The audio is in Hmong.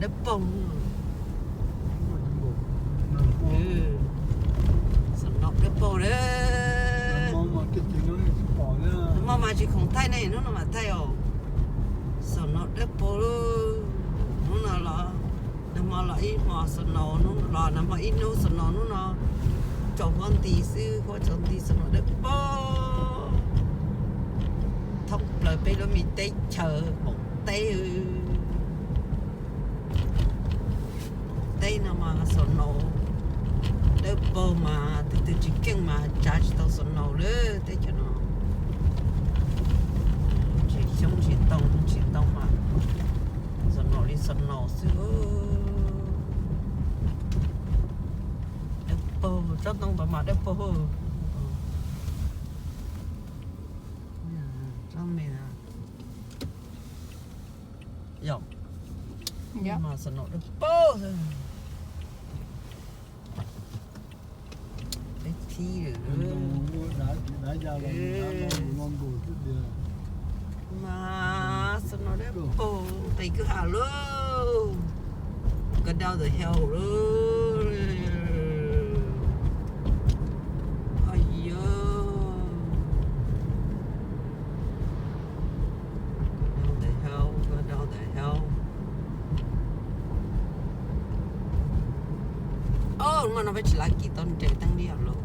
Dawb paug. Snow dawb paug lawm. Nag hmo mas tsis khoom thaij ne, hnub no mam thaij os. Snow dawb paug lawm. Hnub no los, nag hmo los ib hmo snow, hnub los nag hmo ib hnub snow, hnub no tsaus huab nti xwb, huab tsaus nti snow dawb paug thoob plaws peb lub me teb chaws Npaum Teb. Teb no mas snow dawb paug mas tus twg tsis keej mas tsav tsis tau snow lawm teb chaws no. Tsis xyoob tsis ntoo tsis ntoo mas snow li snow xwb. Dawb paug, tsob ntoo ntawd mas dawb paug. Tsob me yom, mas snow dawb paug. Peb thib lawm. Mas snow dawb paug, nqis kwj ha lauj. Go down the hill lauj. Ai yos. Go down the hill, go down the hill. Ob, hnub no peb tsis lav kis tau nres teeb li os lauj.